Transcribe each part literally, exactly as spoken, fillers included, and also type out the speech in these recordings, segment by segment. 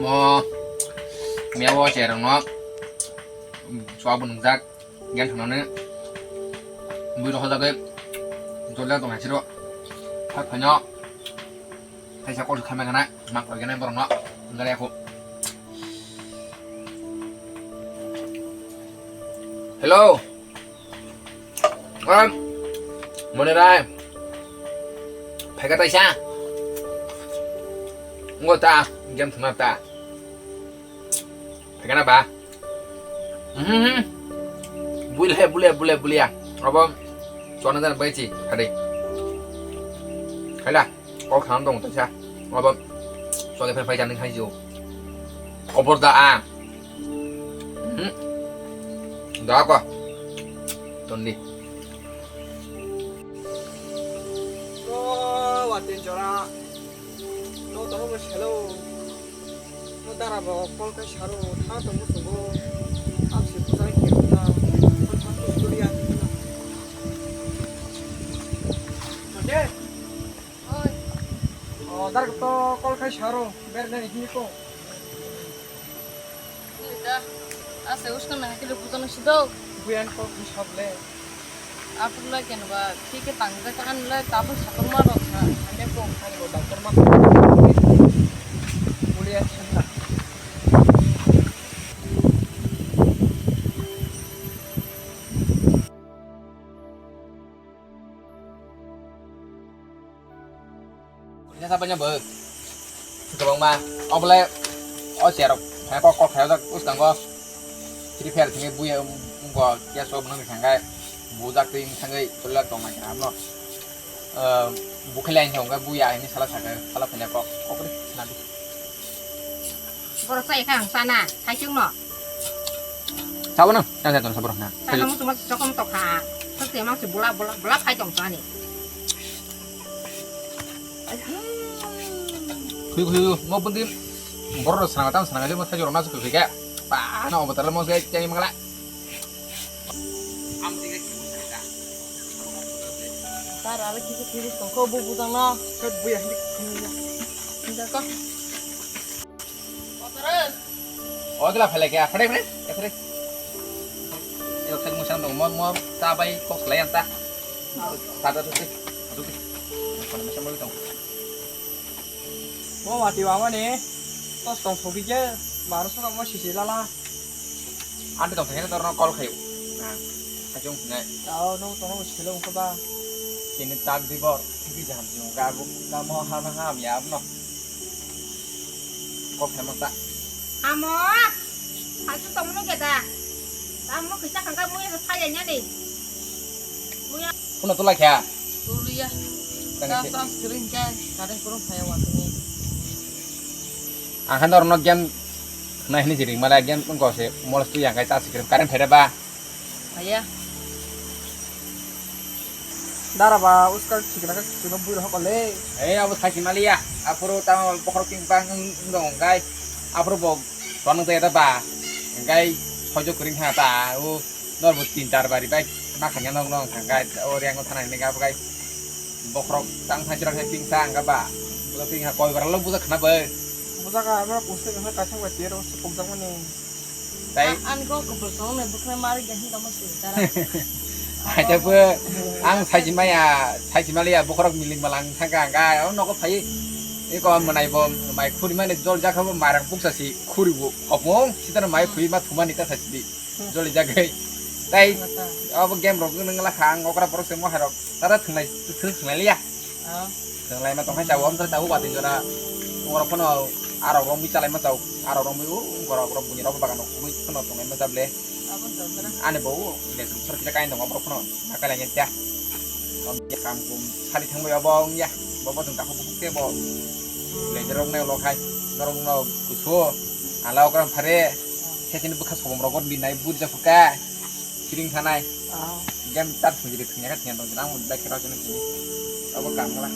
Mo, miya wo cherang no, chwa bo nungjak, gen thangno ne, bui rohol jagoi, jolja tong hai siro, phai phai no, hai sa kol khamai kana, mak koi gana borong no, gari aku. Hello. Om. Mone bai. Phaika taisa. Ngo ta, game thuma ta. Phaika na ba. Mhm. Bule, bule, bule, bule ya. Abo. Chona dan bai chi. Hadi. Khaila. Kok kham dong taisa. Abo. Chona phai phai jani khai jo. Obor da a. Hmm. Da ko. Tondi. O, watin jora. No, tono mo selo. No, dara bo, kol kai saro, tha to mo sugo. Am si pusa ke ta. Ko tha to story a. Oke. Oi. O, dara to kol kai saro, ber na ni ko. Ita, ase uskon na hakile buto na sido. Buyan ko bisable. Atul la ken ba, thik ke tang ja kan la, tabuk sakur ma rok sa, ane ko. Ani ko doctor ma. Buli acha. Nya sapa nya bo. Kwbangma. Obolai o chair rok. Hai kok kok hai jak uskango. Free Fire thini buya umko ya so bwnang thangkai. Bujak twi thangkai chulak tong nai hamno. Eh, bukhele ang thangkai buya ini salah saka. Salah punya kok. Kok ri nadi. Borok chai kha ang sana, saichung no. Sabo nang, yang saichung sabo na. Sana mo tuma chokong tokha. Sate mang se bula bula bula phai tong sani. Khui khui khui, mo bundi. Borok sana tang sana le mo saichung na su khui ga. Pa na obo tala mo se chai mangla. Am tiga khui sana. Tar ala kisi khui tong ko bu bu tang na. Kat bu ya hindi khui ya. Hindi ko. O gila phele ke, phele, phele, phele. Eo thek mo sang dong, mo, mo, ta bai kok selai anta. Ta ta tu, tu, tu. Kono mesa mo tong. Mo mati wa mane, tos tong sogi je, baru suka mo sisi lala. Ante tong thek, tor no call khayo. Na, hajong nai. Tao no, tong no selo ko ba. Kini tak di bor, kiki jam jong, gabu, kamo hana ham ya no. Kok phema ta. Amo, hai tu tong no geda. Tamo kisa kangka muya sa phaya nya ni. Muya. Kuna tu lakya. Tuliya. Tang Ta si. Ta screen ka, kare kurung phaya wa tu ni. Ang khan dor no game nai ni jiring mala game ko se mol tu yang kai ta screen karen phere ba. Aya. Dara ba uskar chikna ka chikna bui rohok le. Ei, abo sachi maliya. Apuru tamo bokhorok king bang wng dong kai. Apuru bo tonong tei ta ba. Kai hojo kring ha ta. U nor bo tin tar bari bai. Ma khanya nong nong thang kai. O reng thana ni ga kai. Bokhorok tang thang chira khai ping sa ang ga ba. Bo ping ha koi bara lo buja khna bai. Buja ka abo kuste ka kaisa ba tero se pok jang mani. Tai. A-, ani kok kebel song ne bwkhwnai mari ge hin tamo sui tara. Aja bo ang saji maya, saji maliya bokhorok miling malang thangka ang ga, o nogo phai. Eko manai bo mai khuri mani jol jakha bo marang buksa si khuri bo hopmung sitana mai phui ma thumani ta sasi di. Joli jagai. Tai abo game rok nang la khang okra borok se mohai rok. Tara thwnglai, thwng thwnglai liya. Ah. Thwnglai ma tong hai chao, amsa chao, watwi jora. Borok phano arok romwi chalai ma chao. Arok romwi o, borok, borok buini rok bagan rok khugwi phano tonglai ma chable. Abo to bra. Ani bo, le sung sar kisa kain tongo borok phano. Nakalai nya tia. Kam kum sari thangbai abo wngya. Bo bo thwng takhuk bukhuk te bo. Le jerok ne lo khai. Norok no kuso. Ala okra phare. Khe chini bwkha sobom rok bo binai buri ja phuka. Siring thanai. Ah. Game tar sujiri thwngya khe thwngya tong jina, ang bai khe rw chini sini. Abo kam kala.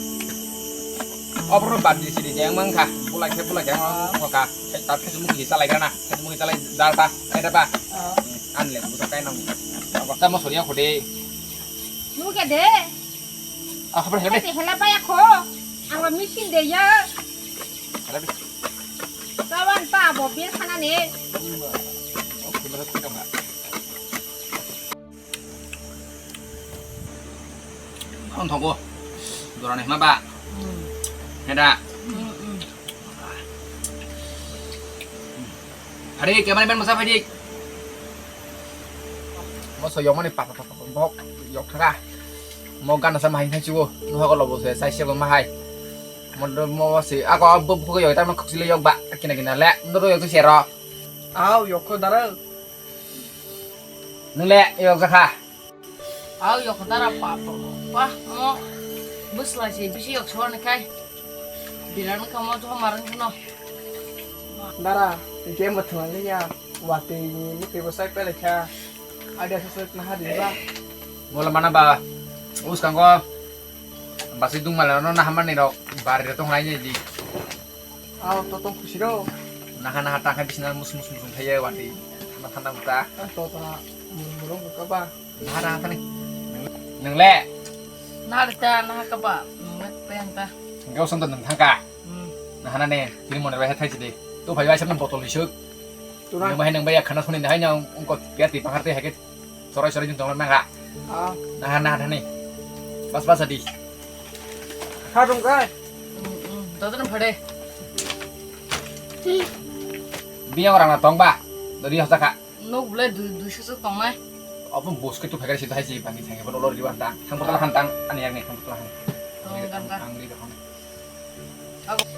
Abo ro PUBG siri je ang mangkha. Bulai khe bulai khe ang mangkha. Khe tar khe mukhi chalai grana. Khe mukhi chalai dal ta. Khe da ba. Ah. An le busa kai nang. Abo ta mo soriya khode. Nuke de. Ah, apa helmet? Helmet hela paya kho. Ang machine de ya. Helmet. Kawan ta Bil khana ni. Ang thogo. Dorani hima ba. Hmm. Heda. Hmm, hmm. Hari, cameraman masa phaidi. Mo so yomani pa pa pa pa bok yok thaka. Mo gana sama hai hai chuo. Mo ko lobo se sai se ma hai. Mo do mo se ako bo ko yok ta mo khuk sile yok ba. Kina kina le. Mo do yok tu sero. Au yok ko dara. Nung le yok ka. Au yok dara pa pa pa mo. Bus lai se bisi yok sor ni kai. Biran ka mo to maran no. Dara, game bo thwng ya. Watwi ni mukhe bo sai pele kha. Ada sosok naha di ba. Mola mana ba. Us kanggo. Basi dung mala no naha mani rok. Bari rok tong lai ni di. Aw, to tong khusi ro. Naha naha tang khai bisina mus mus mus khai ya wati. Thanda thanda muta. Ah, to to na. Murung buka ba. Naha naha thani. Nang le. Naha ta naha ka ba. Nang le pen ta. Gau sam ta nang thang ka. Hmm. Naha na ne. Tini mona bai thai si de. To phai bai sam botol isuk. Tura. Nang bai nang bai khana suni nang hai nang ungko pya ti pahar te hai ke. Sorai sorai jin tongla nang ha. Ah. Naha naha thani. Bas bas adi. Kha dong kai. Hmm, hmm. To to na phade. Biang orang na tong ba. Dari hasa ka. Nuk bole dui, dui sosok tongnai. Obo bus ke tu phai si hai si bani thang. Bono lori ban tang. Thang botol han tang. Ani yang ni thang botol han. Oh, ganta. Ang ri dong.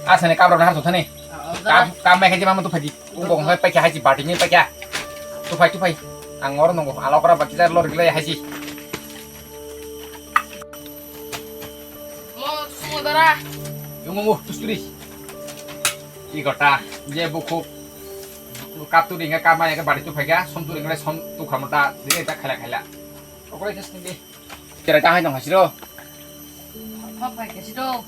Asane kabra na har thani. Ah, ah, kam, kam mai khaji mama tu phaji. Ungko ngai paikha haji bati ni paikha. Tu phai, tu phai. Ang oro nongo alokra baki jar lor gilai haji. Mo sumo dara. Yungo mo tusturi. I gota je buku. Kap tu ringa kap mai ke bati tu phaikha, som tu ringa som tu khamata dire ta khala khala. Okore jes ni. Cherai ta hai nong hasiro. Phap phai kesi do.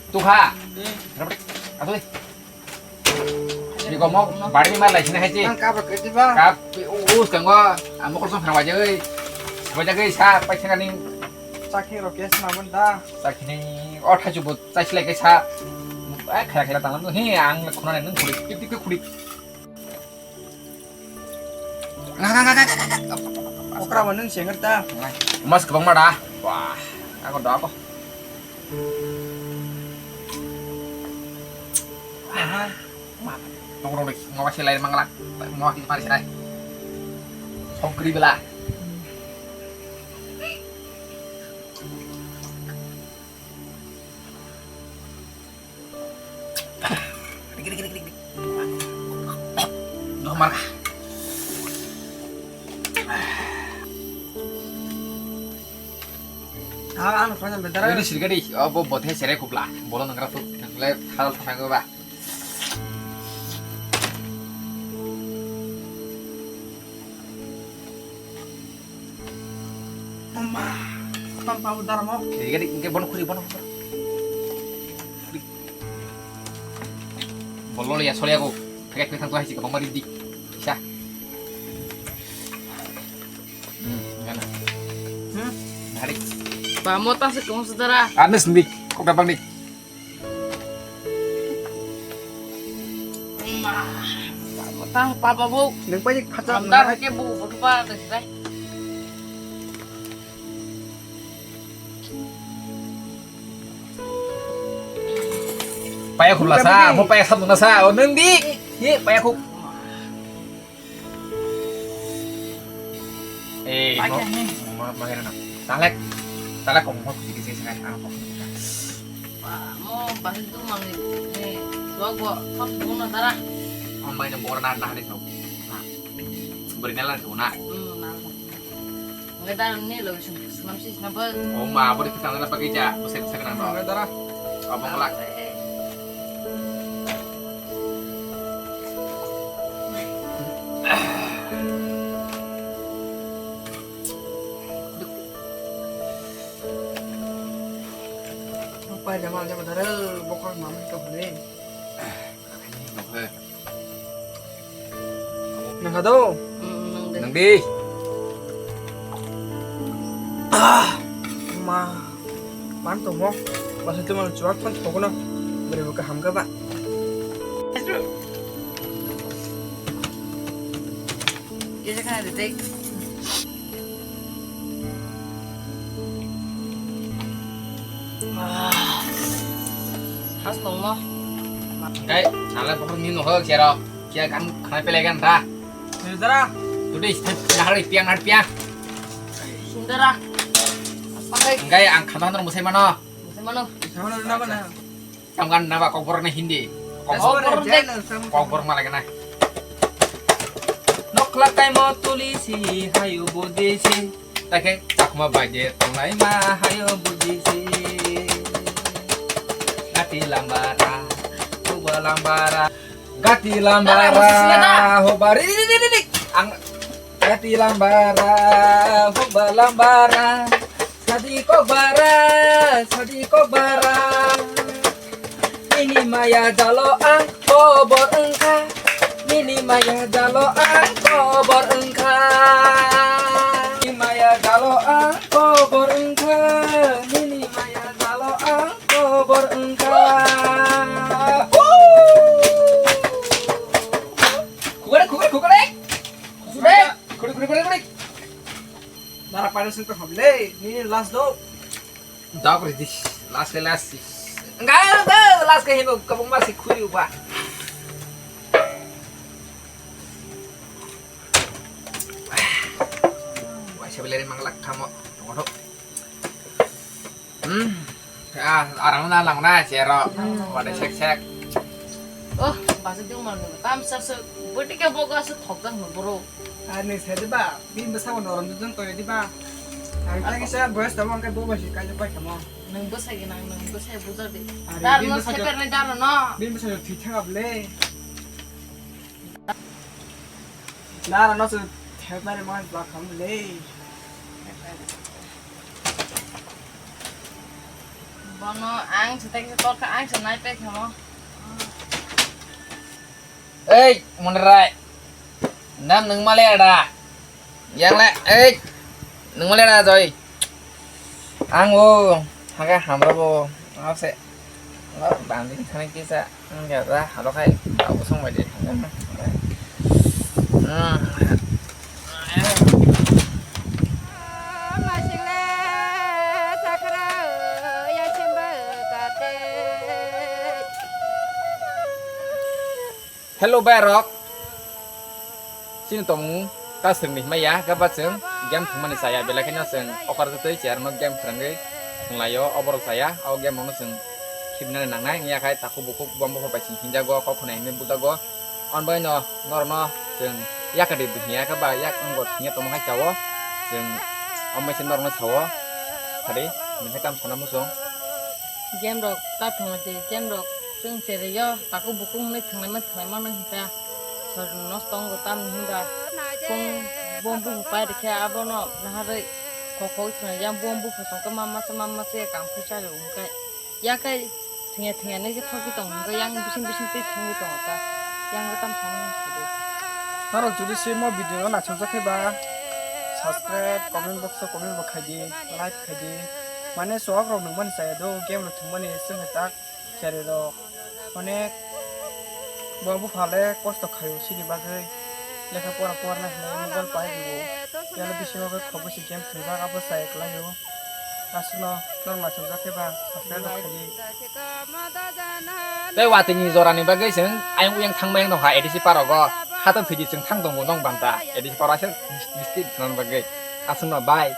Tukha. Hmm. Atoi. Ni gomok bari ni mar lai sini hai si. Ang kap kesi ba. Kap us kanggo. Amo kosong khana wajai. Wajai sa pai sini. Sakhi ro kes na benda. Sakhi ni. Oh thachu but chai silai ke sa. Eh khala khala tanglam he ang khona nang khuri. Tik tik khuri. Nga, nga, nga, nga, nga, nga. Okra bo nung sengir ta. Mas kwbangma da. Wah, ako da ako. Aha. Nong rong dek, ngawa silai mangla. Ngawa ki mari silai. Songkri bela. Digi, digi, digi, digi. Duh, mar. Ah, ano, kanya bedara. Ini sirga di. Oh, bo, bothe sere kubla. Bolo nangra tu. Le, hal thang ba. Oma, tam pau darmo. Digi, digi, digi, bono kuri, bono kuri. Bolol ya, soalnya aku kayak kentang tuh sih, kebang mari di. Bisa. Hmm, gana. Hmm? Hari. Ba, mo ta se kong sedara. Anes nih, kok gampang nih. Ma, ta papa bu. Nang pa ni khacha. Amdar na. Ke bu, bu pa ta. Paya khum la sa, mo paya sa nung na sa, o nung di. Ye paya khum. Eh, mo, mo, mo hera na. Talek, talek kong mo kusi kusi sa ang kong. Mo bahasa tu mang ni, ni, gua gua kau tu na tara. Om mai na bora na na ni so. Na, beri na la tu na. Hmm, na. Ngai dara ni lo sum sum si sum apa? Oh ma, beri kita na pakai ja, besar besar na. Ngai dara. Apa ngelak? Apa jamal jamal dara bokor mama itu ni. Nang hado? Hmm, nang di. Nang di. Ah, ma. Man tongo. Basa tu man chuak man tongo na. Bwrwi bo kaham kha ba. Kisa khana de tei. Ah. Has tongmo. Kai, ale bohor ni no hok sero. Kia kan khana pele kan ta. Sindara. Tudi, nahari piang, nahari piang. Sindara. Asal kai. Kai, ang khana nang musai mano. Musai mano. Musai mano na mana. Tamgan naba kokborok ni Hindi. Kokborok de. Kokborok ma lagena. Nokla kaimo tulisi hayu budisi. Take chakma baje tonglai ma hayu budisi. Gati lambara, huba lambara. Gati lambara, huba ri ri ri ri ri. Ang gati lambara, huba lambara. Sadi kokbara, sadi kokbara. Nini maya jalo ang kobor wngkha. Nini maya jalo ang kobor wngkha. Nini maya jalo ang kobor wngkha. Nini maya jalo ang kobor wngkha. Khugare, khugare, khugare. Khugare, khugare, khugare, khugare. Nara paina sing tong hamle, nini last do. Dog ridis, last ke last. Enggak, enggak, last ke hino kabung masih khuyu ba. Wah, sebelah ini manglak kamu. Waduh. Hmm. Ah, arang na lang na, sero. Hmm. Wada sek sek. Oh, basa ding manu. Tam sa sa, buti ke bogo sa thok jang no bro. Ani se diba, bin basa ko norom jang to diba. Ang ta kisa boyos tamo ang kai bo basi kai pai kamo. Nang basa gi nang, nang basa bujar di. Dar no seper ni dar no. Bin basa thwi thang able. Nara no se thepnari man ba kham le. Bono ang se tek se torka ang se nai pe khamo. Ei, Monrai. Nam nung male ada. Yang le, ei. Nung male ada joi. Ang o, haga hamra bo. Ase. Lo bandi thani kisa. Ang ya da, halo khai. Tau song bai de. Hmm. Hello, berok. Chini tomung ta swrwngni hwnmaya, gabba chwng game thwngmani chaya, belai kheno chwng okar twi chair no game phwrwngwi thwnglaio, oborok chaya, o game rokno chwng khibinani nangnai, wngya khai takhuk bukhuk bombo bai chwng hinjago, kok khwnai hinwi bujago, on baino norokno chwng yakadi hiya khe ba yak wngbo thwngya tongma hai chao, chwng omo se norokno sao, sadi, nokhe tamo sana muchung. Game rok ta thwngwi twi, game rok chwng chereio, takhuk bukhuk hwnwi thwngnaima thwngnaima no hinsa. Sori nosto wngo tamni hinba. Kung bom buphang pai rikhe abono naharwi khok khok thwngya bom buphang tongkhe ma masa ma masa ya kang phai chari wngkhe. Yakai thwngya thwngya nai khe thokgwi tongo hwnkhe yang bising bising twi thwngwi tongo ta. Yang tam samung sadi. Norok jodi se mo video no naisajak khe ba subscribe, comment box o comment bo khaidi, like khaidi. Mane chwk rok nungmani chaya do game rok thwngmani chwng tak. Chari rok onek bo bupha le kosto khaio chini bagwi lekha pora porna hinwi mobile pai rwo. Tei bisingo khe khobwi se game thwngjak abo chaya kwlaio. Aswkno norok naisajak khe ba subscribe rok khaidi. Tei watwi ni jora ni bagwi chwng ayang uyang thangma yang nokha A D C park rogo. Khato thwidi chwng thang tongo nong banta A D C park ase misti thwna bagwi. Aswkno bye.